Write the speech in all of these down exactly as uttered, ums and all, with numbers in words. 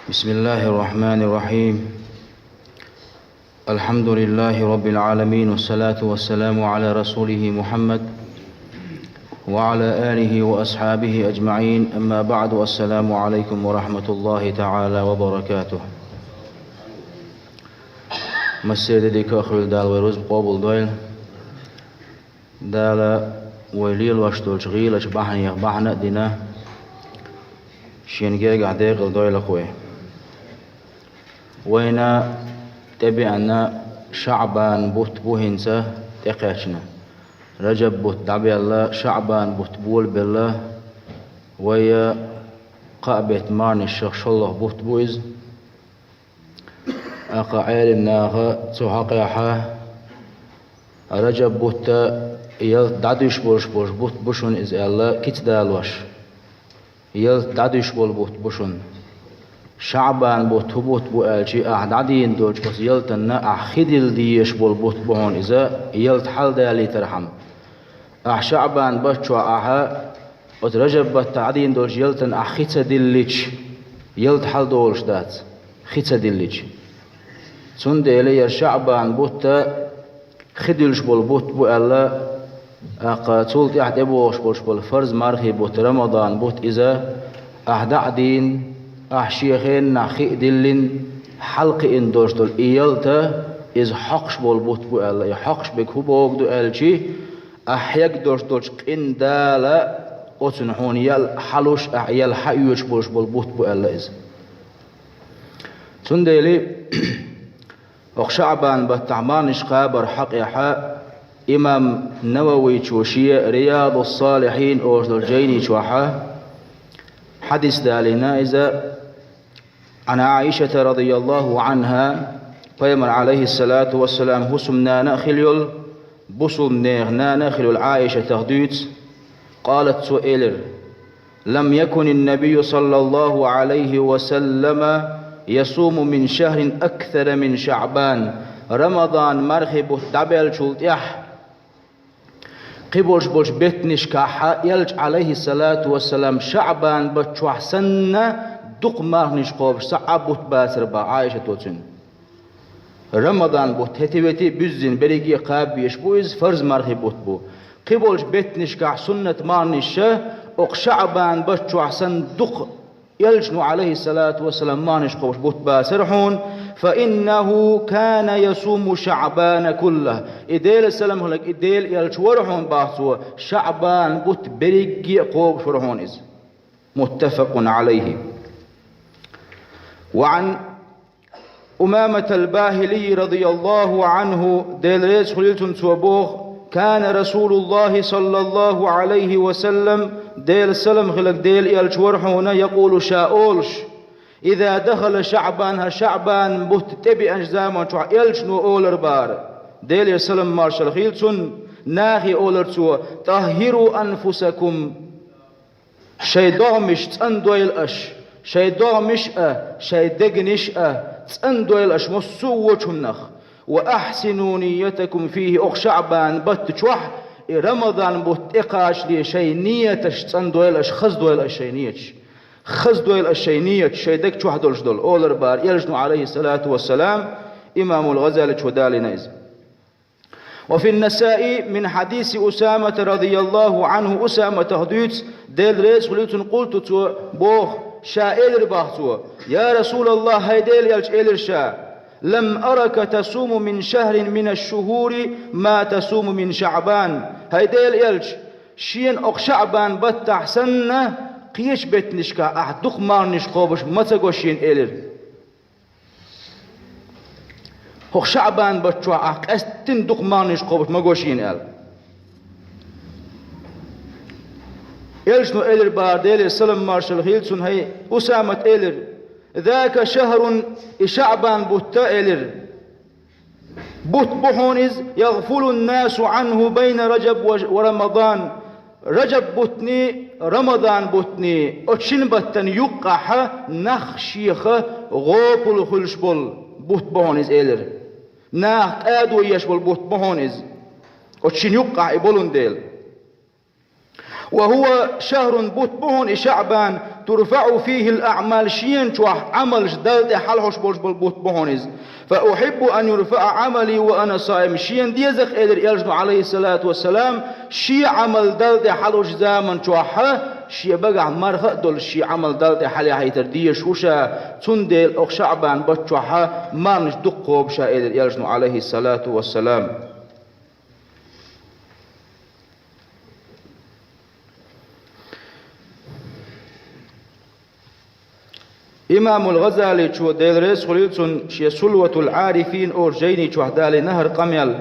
بسم الله الرحمن الرحيم. الحمد لله رب العالمين، والصلاة والسلام على رسوله محمد وعلى آله وأصحابه أجمعين. أما بعد، السلام عليكم ورحمة الله تعالى وبركاته. Массеран а дика а хуьлда, Дала вай рузба къобалдойла. Дала вай лелош долчу гӀийлачу бахьанех бахьана а дина, Шена гергахь декъала дойла-кх вай. Вайна тӀебеана ШаӀбан бутт бу хӀинца тӀекхаьчна. Раджаб бутт дӀабаьлла, ШаӀбан бутт болабелла, вай кхаа беттан марханашах шолгӀа бутт бу иза. ТӀаккха Ӏелам наха цу хьокъехь Раджаб бутт ялта дӀадуьйш болуш болу бутт бу шуна иза аьлла кица далош. Ялта дӀадуьйш болу бутт бу шуна. ШаӀбан бутт хӀун бутт бу аьлча, ахь дӀадийна долчу оцу ялтанна ахь хи дилла дезаш болу бутт бу хьуна иза, ялта хьаладалийтархьама. Ахь ШаӀбан бутт чохь ахьа оцу Раджаб баттахь дӀадийна долчу ялтанна ахь хи ца диллича, ялта хьаладолуш дац, хи ца диллича. Цундела яра ШаӀбан бутт хи дуьллуш болу бутт бу аьлла, тӀаккха цул тӀаьхьа тӀебогӀуш болуш болу фарз мархи бутт, Рамадан бутт иза, ахь дӀа а дийна, ахь шен хенахь хи а диллина, хьалакхиъна долуш долу и ялта, иза хьокхуш болу бутт бу аьлла. И хьокхуш берг хӀун бохург ду аьлча, ахь хьегна долуш долчу къинна Дала оцунна хьуна ял хьалуш, ахь ял хьаоьцуш болуш болу бутт бу аьлла иза. Цундела хӀокху ШаӀбан баттахь марханаш кхабарх хьокъехь имам Нававичо шен Риядус-Салихьин олуш долчу жайни чохь хьадис далийна иза. Ӏан Ӏаишата радияллаху Ӏанха, пайхамар, Ӏалайхиссалату вассалам, хӀусамнана а хилла йолу, бусулбанех нана а хилла йолу Ӏаишатах дуьйцу, къалат, цо элира: «Лам якунин-набийю саллаллаху Ӏалайхи ва саллама ясуму мин шахрин аксара мин ШаӀбан». Рамадан мархи бутт дӀабаьллачул тӀаьхьа кхин болуш болчу беттанашкахь элча, Ӏалайхиссалату вассалам, ШаӀбан бутт чохь санна дукха марханаш кхобуш цхьа а бутт бацара боху Ӏаишато цуьнан. Рамадан бутт хӀетте-ветте а буьззина берриге а кхаба безаш бу иза, фарз мархи бутт бу. Кхин болчу беттанашкахь суннат марханаш а хӀокху ШаӀбан бутт чохь санна дукха элчано, Ӏалайхиссалату вассалам, марханаш кхобуш бутт бацара хьуна, «фа иннаху кана ясуму ШаӀбана куллаху». И Делан салам хиларг, и Делан элча вара хьуна, боху цо, ШаӀбан бутт берриге а кхобуш вара хьуна иза. Муттафакъун Ӏалайхи. Ва Ӏан Умаматал Бахилий радияллаху Ӏанху, Дела реза хуьлийла цунна, цо боху: «Кана Расулуллахи саллаллаху Ӏалайхи ва саллам», Делан салам хиларг, Делан элча вара хьуна, якъулу, ша олуш: «Иза дахала ШаӀбан», хӀа ШаӀбан бутт тӀебеанчу заман чохь элчано олура бара, Делера салам маршалла хуьлийла цунна, нахе олура цо: «ТӀаххиру анфусакум». Шайн догӀмаш цӀандойла аша, шайн догӀмаш а, шайн дегнаш а цӀандойла аша массо а вочу хӀуманах. «Ва ахьсину ниятакум фихи», хӀокху ШаӀбан бутт чохь, и Рамадан бутт тӀекхачале шайн нияташ цӀандойла аша, хаздойла аша шайн нияташ. Хаздойла аша шайн нияташ, шайн даг чохь долуш долу, олура бара элчано, Ӏалайхиссалату вассалам, имамул ГӀазаличо далийна иза. «Ва фин-Насаи мин хьадиси Усамата радияллаху Ӏанху», Усаматах дуьйцу, Дела реза хуьлийла цунна, къулту, цо боху, ша элира боху цо: «Я Расулаллах, хӀай Делан элча», элира ша, «лам арака тасуму мин шахрин мина шшухури ма тасуму мин ШаӀбан». ХӀай Делан элча, шена хӀокху ШаӀбан баттахь санна, кхечу беттанашкахь ахь дукха марханаш кхобуш ма ца го шена, элира. ХӀокху ШаӀбан бутт чохь ахь къаьсттина дукха марханаш кхобуш ма го шена аьлла. Элчано элира бара, Делера салам маршалла хуьлийла цунна, хӀай Усамат, элира: «Зака шахрун», и ШаӀбан бутт а, элира, бутт бу хьуна иза, «ягъфулун-насу Ӏанху байна Раджаб ва, ва Рамадан». Раджаб бутни, Рамадан бутни, оцу шина баттана юккъахь нах шех гӀопал хуьлуш болу бутт бу хьуна иза, элира. Нах къадо еш болу бутт бу хьуна иза, оцу шина юккъахь и болун дела. «Ва хӀува шахрун», бутт бу хьуна и ШаӀбан, ترفع فيه الأعمال, шена чохь Ӏамалш Далла тӀе хьалахьуш болуш болу бутт бу хьуна иза. فأحب أن يرفع عملي وأنا صائم, шена деза-кх, элира Элчано, عليه الصلاة والسلام, шен Ӏамал Далла тӀе хьалахьуш заман чохь, шен багахь марха а долуш, шен Ӏамал Далла тӀе хьалаяхьийтар дезаш ву ша, цундела окху ШаӀбан бутт чохь мархнаш дукха кхобу ша, элира Элчано, عليه الصلاة والسلام. Имамул ГӀазаличо, Дела реза хуьлийла цунна, шен Сулватул Ӏарифин олучу жайни чохь далийна хӀара къамел,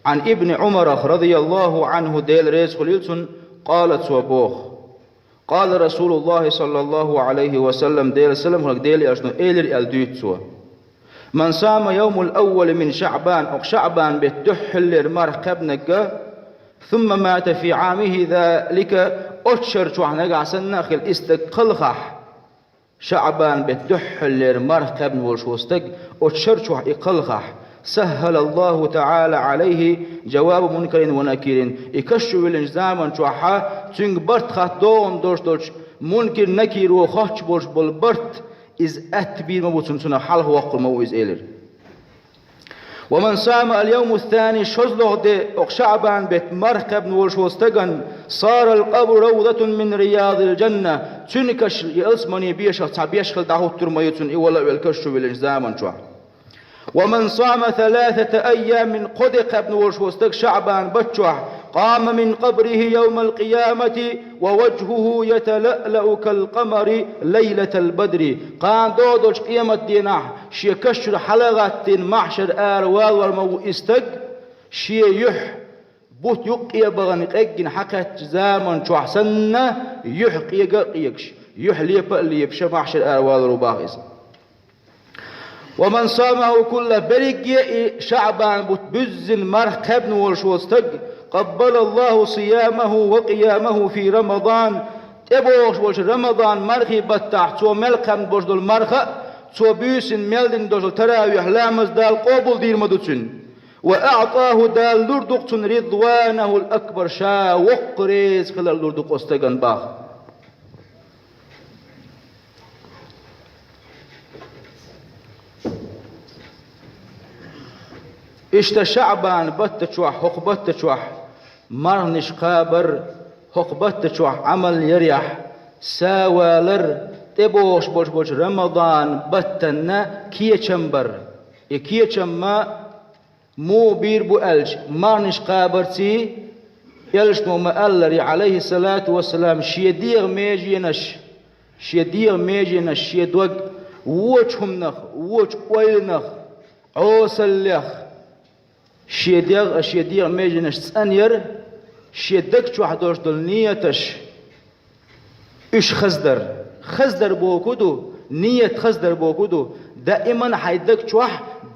Ӏан Ибни Ӏумарах, радияллаху Ӏанху, Дела реза хуьлийла цунна, къала, цо боху: «Къала Расулуллахи, саллаллаху Ӏалайхи ва саллам», Делан салам хуьлда Делан Элчано элира аьлла дуьйцу цо: «Ман сама йовмал аввали мин ШаӀбан», окху ШаӀбан беттан дуьххьарлера марха кхаьбнарг, «сумма мата фи Ӏамихи залика», оцу шарахь нагахь санна а хилла и стаг кхалхахь, ШаӀбан беттан дуьххьарлера марха кхаьбна волуш волу стаг оцу шарахь и кхалхахь, «саххалаллаху таӀала Ӏалайхи жаваба мункарин ва накирин», и каш чу виллинчу заман чохь цуьнга барт хатта догӀун долуш долчу Мункир-Накиро хоттуш болуш болу барт иза атта бийр ма бу цунна, цунах хьалха воккхур ма ву иза, элира. «Ва ман сама ал-йовма ас-сани», шозлагӀа де окху ШаӀбан беттан марха кхаьбна волуш волу стагана, «сара ал-къабру равдатан мин риядил жанна», цуьнан каш ялсаманин бешах цхьа беш хилла дӀахӀуттур ма ю цунна, и вала а велла каш чу виллинчу заман чохь. «Ва ман сама саласата айямин», кхо де кхаьбна волуш волу стаг ШаӀбан бутт чохь, «къама мин къабрихи йовмал къиямати ва важхуху яталаълау кал къамари лайлатал бадри». Кхана догӀу долчу къематдийнахь шен каш чуьра хьала а гӀаттийна, махьшар ара валор ма ву и стаг, шен юьхь бутт юккъе а бахана, къеггина хьакхеттачу заман чохь санна, юьхь къега а къегаш, юьхь лепа а лепаш, махьшар ара валор ву боху иза. «Ва ман самаху куллаху», берриге а и ШаӀбан бутт буьззина марха кхаьбна волуш волу стаг, «къаббалаллаху сиямаху ва къиямаху фи Рамадан», тӀебогӀуш болчу Рамадан мархин баттахь цо мел кхаьбна болуш долу марха а, цо буьйсанна мел дина долуш долу таравихь ламаз Дала къобалдийр ма ду цуьнан. «Ва аӀтаху», Дала лур ду-кх цунна, «ридванахул акбар», Ша воккха реза хилар лур ду-кх оцу стагана боху. Иштта ШаӀбан баттачохь, хӀокху баттачохь мархнаш кхабар, хӀокху баттачохь Ӏамал ярехь, савалар, тӀебогӀуш болуш болчу Рамадан баттана кечам бар. И кечам ма муха бийр бу аьлча, мархнаш кхабарций, Элчано ма-аллара, Ӏалайхиссалату вассалам, шен дегӀан меженаш, шен дегӀан меженаш, шен дог вочу хӀуманах, вочу ойланах, Ӏесаллех, шен дегӀ а, шен дегӀан меженаш цӀан яр, шен даг чохь долуш долу нияташ, уьш хаздар. Хаздар бохург ду, ният хаздар бохург ду, даиман хьайн даг чохь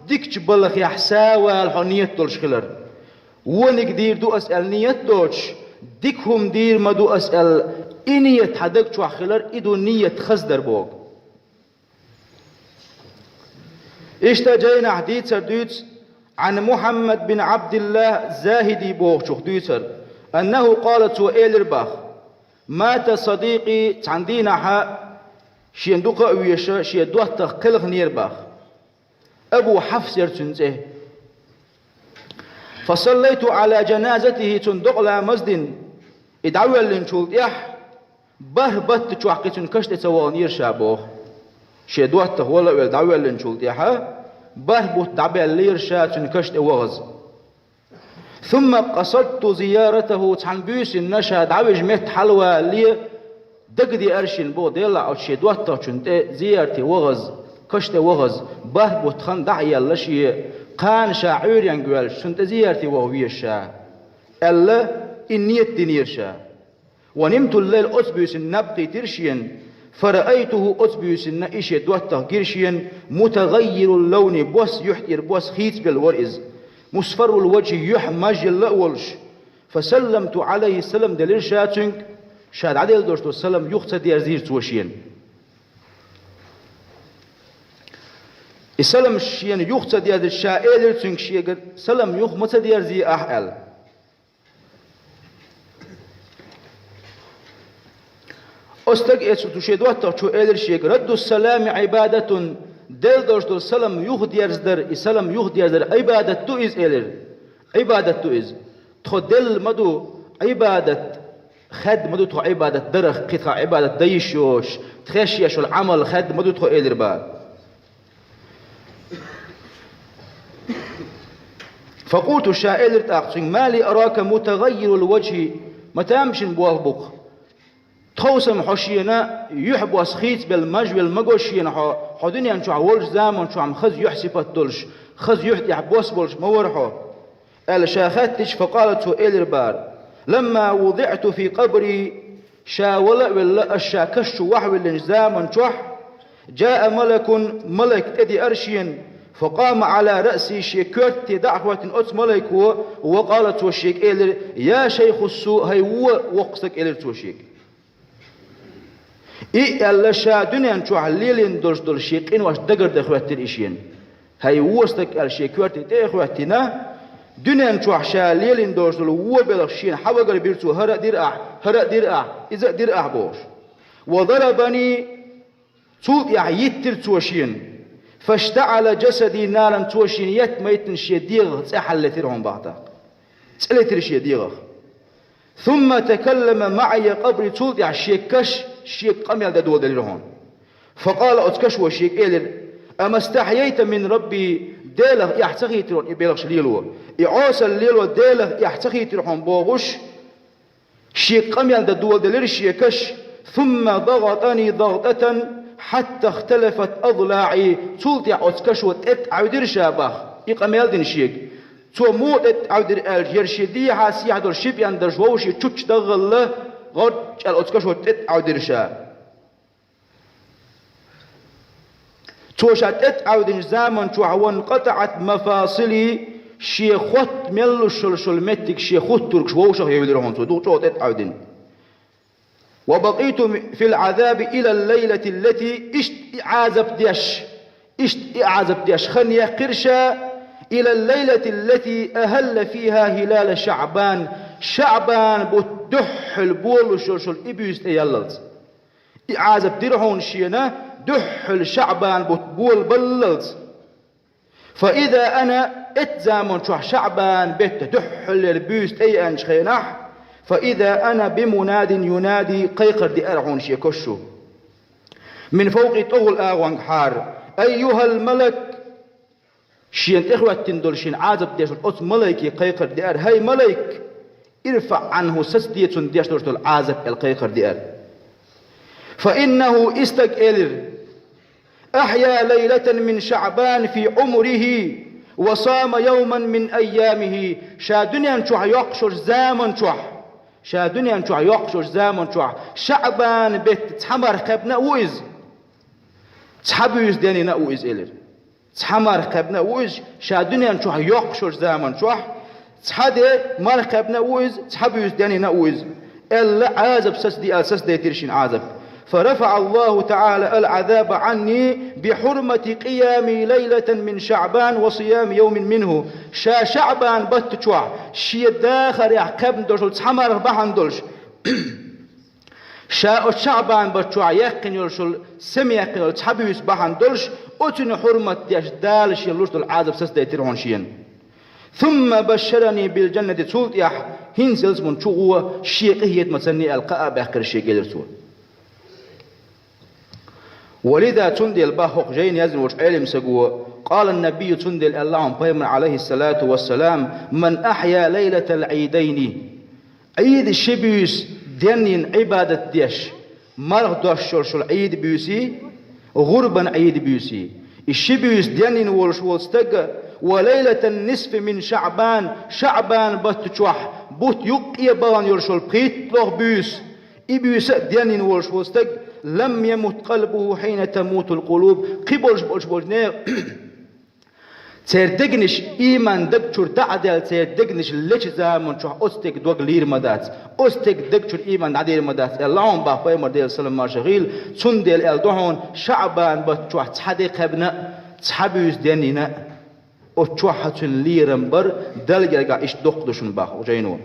дикачу балхехь савала хьо ният долуш хилар. Вониг дийр ду ас аьлла ният доцуш, дика хӀума дийр ма ду ас аьлла, и ният хьан даг чохь хилар, и ду ният хаздар боху. Иштта жайнахь дийцар дуьйцу Ӏан Мухьаммад бин Ӏабдиллах Захиди бохучух дуьйцар, аннаху къала, цо элира боху: «Мата садикъи», цхьана дийнахьа шена дукха а веша, шен доттагӀа кхелхинера боху. Абу Хьафс яра цуьнан цӀе. «Фасаллайту Ӏала жаназатихи», цунна докъа ламаз дина, и дӀавоьллинчул тӀаьхьа, бархӀ баттачохь кхин цуьнан каш тӀе ца ваханера ша боху. Шен доттагӀа вала а велла дӀавоьллинчул тӀаьхьа, бархӀ бутт дӀабаьллера ша цуьнан каш тӀе вахаза. «Сумма къасадту зияратаху», цхьана буьйсанна ша дӀавижа метта хьалавалале, дагадеара шена боху, делахь оцу шен доттагӀчунна тӀе зиярте вахаза, каш тӀе вахаза, бархӀ бутт хан дӀа а елла шен, кхана ша Ӏуьйренга воьлча, цунна тӀе зиярте ваха веза ша, аьлла, и ният динера ша. «Ва нимтул лайла», оцу буьйсанна наб кхийтира шена, «фараайтуху», оцу буьйсанна и шен доттагӀа гира шена, «мутагӀаййирал лавни», бос, юьхь тӀера бос хийцабелла вара иза, «мусфаррал важхи», юьхь мажъелла а волуш. «Фасалламту Ӏалайхи», салам делира ша цуьнга, ша дӀаделла долуш долу салам юха ца дерзийра цо шена. И салам шена юха ца дерзича, ша элира цуьнга шега: «Салам юха ма ца дерзий ахь», аьлла. Оцу стага, эцу шен доттагӀчо элира шега: «Радду салами Ӏибадатун», Делла долуш долу салам юхадерзадар, и салам юхадерзадар Ӏибадат ду иза, элира. Ӏибадат ду иза. Тхо делла ма ду Ӏибадат, хадда ма ду тхо Ӏибадат дарах, кхин тхан Ӏибадат дан йиш йоцуш, тхеш еш йолу Ӏамал хадда ма ду тхо, элира бара. Факъулту, ша элира тӀаккха цуьнга: «Ма ли арака мутагӀаййирал ваджхӀи?» Ма тамашийна болх бу-кх. Тховсам хьо шена юьхь бос хийцабелла, мажвелла ма го шена хьо, хьо дуьнен чохь волчу заман чохь-м хаза юьхь сипат долуш, хаза юьхь тӀехь бос болуш ма вара хьо, аьлла ша хаьттича, факъала, цо элира бара: «Ламма вудиӀту фи къабри», ша вала а велла, ас ша каш чу вахьвиллинчу заман чохь, «Джаа малакун», малайк тӀедеара шена, «факъама Ӏала раъси», шен коьрте дӀа а хӀоьттина оцу малайко, ва къала, цо шега элира: «Я шайхус су», хӀай вон воккха стаг, элира цо шега. И аьлла, ша дуьнен чохь лелийна долуш долу шен къинош дагардан хӀоьттира и шена. «ХӀай вон стаг», аьлла, шен коьрте тӀе а хӀоьттина, дуьнен чохь ша лелийна долуш долу вон белхаш шена хьавагар бира цо: «ХӀара а дира ахь, хӀара а дира ахь, иза а дира ахь», – бохуш. «Ва дарабани», цул тӀаьхьа йиттира цо шена. «ФаштаӀала джасади наран», цо шена етта-меттана шен дегӀах цӀе хьаллетира хьуна бахьа тӀаккха. ЦӀе летира шен дегӀах. «Сумма такаллама маӀия къабри», цул тӀаьхьа шен каш шега къамел дан доладелира хьуна. «Факъала», оцу кашо шега элира: «Ама стахьяйта мин Рабби», Делах эхь ца хийтира хьуна и белхаш лело? И Ӏесалла лело Делах эхь ца хийтира хьуна бохуш, шега къамел дан доладелира шен каш. «Сумма дагӀатани дагӀтатан хьатта ихталафат адлаӀи», цул тӀаьхьа оцу кашо тӀетӀа Ӏевдира ша бахьа, и къамел дина шега. Цо муха тӀетӀа Ӏевдира аьлча, яра шен дехьа сехьа долу ши пӀендарш вовшийн чучча даггӀалла, гӀорчӀ аьлла оцу кашо тӀетӀа Ӏевдира ша. Цо ша тӀетӀа Ӏевдинчу заман чохь: «ВанкъатаӀат мафасили», шен хотта мел луш йолуш йолу меттиг шен хуттургаш вовшах евлира хьуна цо, дукха чӀогӀа тӀетӀа Ӏевдина. «Ва бакъийту фил Ӏазаби илал лайлати ллати», иштта и Ӏазап деш, иштта и Ӏазап деш хан яьккхира ша, «илал лайлати ллати ахӀалла фиха хӀилала ШаӀбан», ШаӀбан бутт дуьххьал болуш йолуш йолу и буьйса тӀе яллалц. И Ӏазап дира хьуна шена дуьххьал ШаӀбан бутт болабаллалц. «Фа иза ана», эцу заман чохь ШаӀбан бетта дуьххьалера буьйса тӀееанчу хенахь, «фа иза ана би мунадин юнади», кхайкхар деара хьуна шен кошо. «Мин фавкъи», тӀехула агӀонгахьара: «Айюхал малак», шена тӀехӀоьттина долу, шена Ӏазап деш долу оцу малайке кхайкхар деара: «ХӀай малайк, ирфаӀ Ӏанху», сацаде цунна деш долуш долу Ӏазап, аьлла кхайкхар деара. «Фа иннаху», и стаг элира: «Ахья лайлатан мин ШаӀбан фи Ӏумрихи ва сама явман мин айямихи». Ша дуьнен чохь йоккхуш йолчу заман чохь, ша дуьнен чохь йоккхуш йолчу заман чохь ШаӀбан бетта цхьа марха кхаьбна а ву иза, цхьа буьйса денйина а ву иза, элира. Цхьа марха кхаьбна а ву иза, ша дуьнен чохь йоккхуш йолчу заман чохь, цхьа де марха кхаьбна а ву иза, цхьа буьйса денйина а ву иза, аьлла, Ӏазап сацаде аьлла, сацадайтира шена Ӏазап. «Фа рафаӀа Аллаху таӀала ал-Ӏазаба Ӏанни би хьурмати къиями лайлатан мин ШаӀбан ва сиями явмин минху». Ша ШаӀбан бетта чохь шен дахарехь кхаьбна долуш долу цхьа марха бахьана долуш, ша оцу ШаӀбан бетта чохь яьккхина йолуш йолу, сема яьккхина йолу цхьа буьйса бахьана долуш, оцуьнан хьурмат деш, Дала шена луш долу Ӏазап сацадайтира хьуна шена. «Сумма башшарани бил джаннати», цул тӀаьхьа: «ХӀинца ялсамани чу гӀо, шен къинхетамца», аьлла, кхаъ а баьккхира шега, элира цо. «Ва лиза», цундела боху хӀокху жайна яздина волчу Ӏелимсаго: «Къала ннабийю», цундела аьлла хьуна пайхамар, Ӏалайхиссалату вассалам: «Ман ахья лайлатал Ӏийдайни». Ӏийда ши буьйса денйина Ӏибадат деш, марха дош йолуш йолу Ӏийда буьйсий, гӀурбан Ӏийда буьйсий. И ши буьйса денйина волуш волу стага: «Ва лайлатан нисфи мин ШаӀбан», ШаӀбан бетта чохь бутт юккъе а бахана йолуш йолу пхийтталгӀа буьйса, и буьйса а денйина волуш волу стаг: «Лам ямут къалбуху хьийна тамутул къулуб», кхин болуш болуш болчу нехан церан дегнаш, ийман даг чуьра дӀа а даьлла, церан дегнаш лечу заман чохь оцу стеган дог лийр ма дац, оцу стеган даг чуьра ийман дӀадийр ма дац, аьлла хьуна боху пайхамар, Делан салам-маршо хуьлда, цундела аьлла ду хьуна, ШаӀбан бетта чохь цхьа де кхаьбна а, цхьа буьйса денйина а, оцу чохь цуьнан лерам бар Далла гергахь иштта доккха ду шуна боху жайно.